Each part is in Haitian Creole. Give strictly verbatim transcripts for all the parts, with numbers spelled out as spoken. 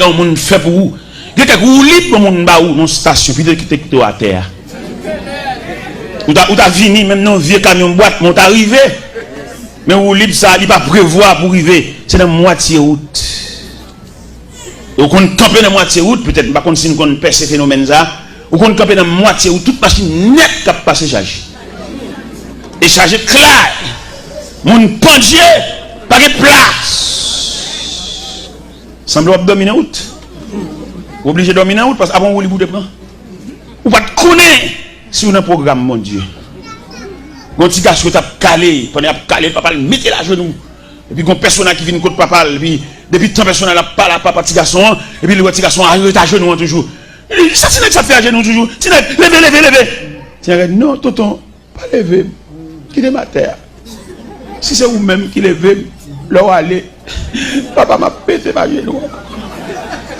yon moun fè pou ou. Gen kèk woulib yon moun ba ou nan stasyon, pi te kite kite w atè a. Ou ta, ou ta vini, menm nan yon vye kamyon bwat, men ou ta rive. Men woulib sa, li pa prevwa pou rive. Se nan mwatye wout. Ou konn kanpe nan mwatye wout, petèt, m pa konn si n konn pèse fenomèn sa. Ou konn kanpe nan mwatye wout, tout machin nèt k ap pase chaje. E chaje klay. Moun pandye, pa gen plas. Sanble w ap dòmi nan wout. Ou oblije dòmi nan wout, paske apre yon woulib ou te pran. Ou pa t konnen si w nan pwogram Bondye. Gon ti gason t ap kale, pandan y ap kale, papa l mete l ajenou. Epi gon pèsona ki vin kot papa l, epi depi tan pèsona l ap pale ak papa ti gason an, epi li wè ti gason an ret ajenou an toujou. Li di, "Sa ti nèg sa ap fè ajenou toujou? Ti nèg, leve, leve, leve!" Ti nèg di, "Non, tonton, pa leve m. Kite m atè a. Si se ou menm ki leve m, lè w ale, papa m ap pete m ajenou ankò.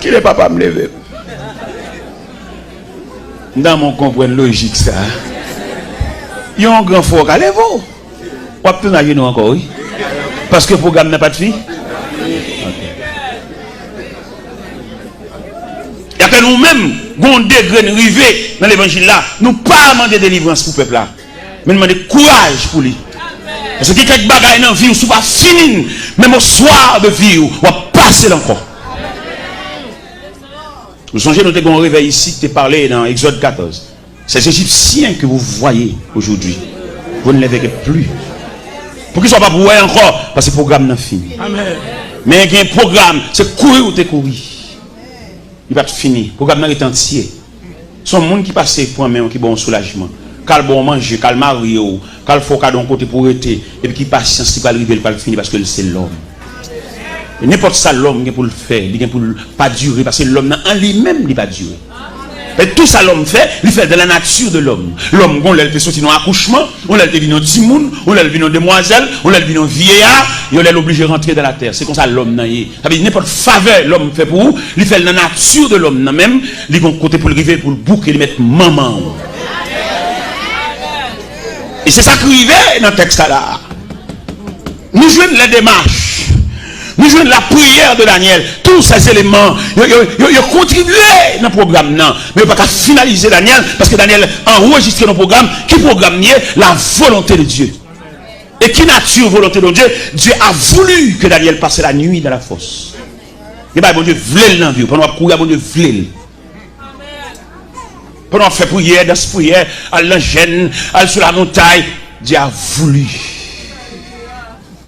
Kite papa m leve m." M ta renmen w konprann lojik sa a. Yon gran frè w ka leve w. W ap tounen ajenou ankò, wi. Paske pwogram nan pa t fini. Apre nou menm, gon degre n rive nan levanjil la, nou pa mande delivrans pou pèp la, men n mande kouraj pou li. Paske gen kèk bagay nan vi w, si w pa fini l, menm au soir de vi w, w ap pase l ankò. Ou sonje nou te gen yon revèy isi ki te pale nan Egzòd katòz. Ces Égyptiens que vous voyez aujourd'hui, vous ne les verrez plus. Poukisa w p ap wè ankò? Paske pwogram nan fini. Men gen pwogram, se kouri ou te kouri. Li pa t fini. Pwogram nan ret antye. Se yon moun ki pase pran men w, ki ba w yon soulajman, k al ba w manje, k al marye w, k al fè w kado yon kote pou w rete, epi ki pasyans li pral rive, li pral fini paske l se lòm. E nenpòt sa lòm gen pou l fè, li gen pou l pa dire, paske lòm nan an li menm, li pa dire. E tou sa lòm fè, li fè dans la nature de l'homme. Lòm, gon lè l te soti nan akouchman, yon lè l te vin yon timoun, yon lè l vin yon demwazèl, yon lè l vin yon vyeya, yon lè l oblije rantre dans la terre. Se konsa lòm nan ye. Sa vle di nenpòt favè lòm fè pou ou, li fè l nan nature de l'homme nan menm, li gon kote pou l rive, pou l bouke, li mèt manman w. E se sa k rive nan tèks sa la. Nou jwenn lè demach, nou jwenn lapriyè de Danyèl. Tous ces éléments, yo, yo, yo, yo kontribye nan pwogram nan. Men yo pa ka finalize Danyèl, paske Danyèl anrejistre nan pwogram. Ki pwogram li ye? La volonté de Dieu. E ki nati volonté de Dieu? Dieu a voulu que Daniel passe la nuit dans la fosse. Gen bagay Bondye vle l nan vi w. Pandan w ap kouri a, Bondye vle l. Pandan w ap fè priyè, dans priyè, al nan jèn, al sou lamontay, Dieu a voulu.